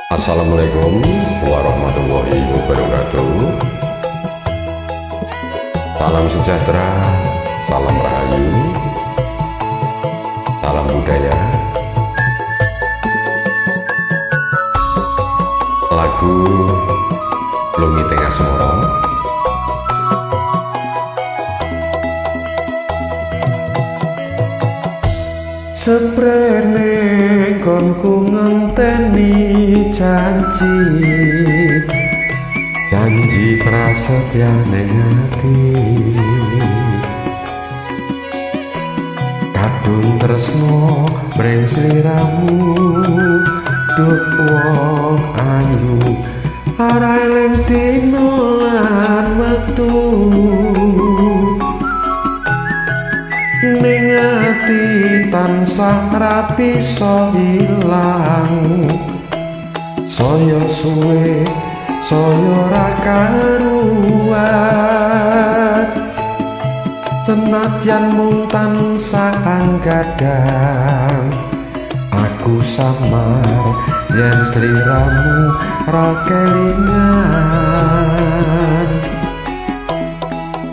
Assalamualaikum warahmatullahi wabarakatuh. Salam sejahtera, salam rahayu, salam budaya. Lagu Lungiting Asmara. Seprene konku ngenteni janji, janji prasetyane ati. Kadung tresno mring sliramu, duh wong ayu, ora eling dina lan wektu. Ning ati tansah ra bisa ilang, saya suwe saya ra karuan. Senadyan mung tansah anggadang, aku samar yen sliramu ra kelingan.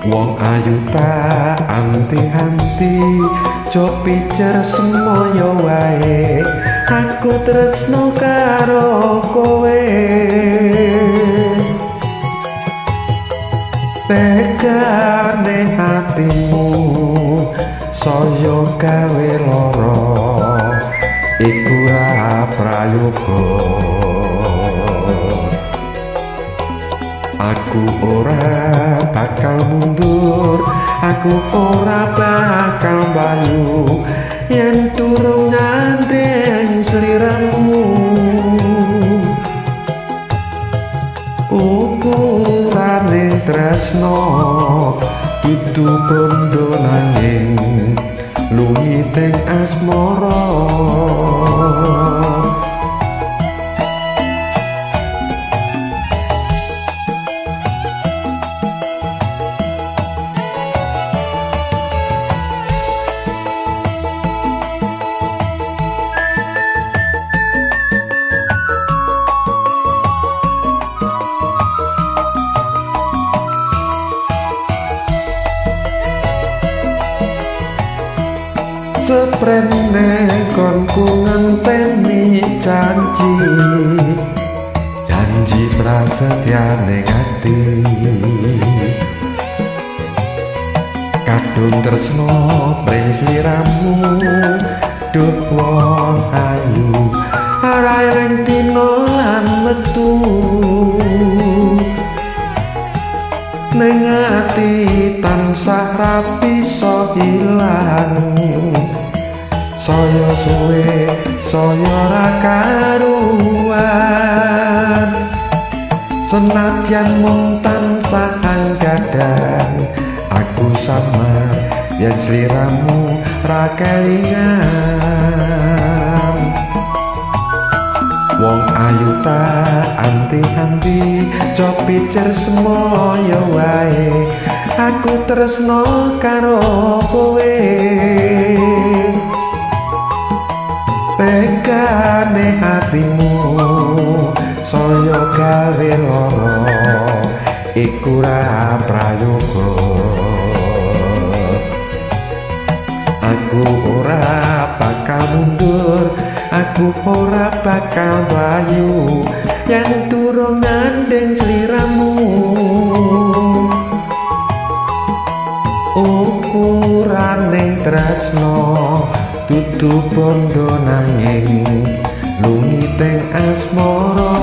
Wong ayu tak anti-anti, jo pijer semoyo wae, aku tresno karo kowe. Tegane hatimu saya gawe lara, iku ra prayoga. Aku ora bakal mundur, aku ora bakal mbayu yen durung nyandheng sliramu. Ukurane tresno dudu bondo nanging lumiting asmara. Seprene konku ngenteni janji, janji prasetyane ati. Kadung tresno mring sliramu, duh wong ayu, ora eling dina lan wektu. Ning ati tansah ra bisa ilang, saya suwe saya ra karuan. Senadyan mung tansah anggadang, aku samar yen sliramu ra kelingan. Wong ayu tak anti-anti, jo pijer semoyo wae, aku tresno karo kowe. Tegane hatimu saya gawe lara, iku ra prayoga. Aku ora bakal mundur, aku ora bakal mlayu yen durung nyandheng sliramu. Ukurane tresno dudu bondo nanging lumiting asmara.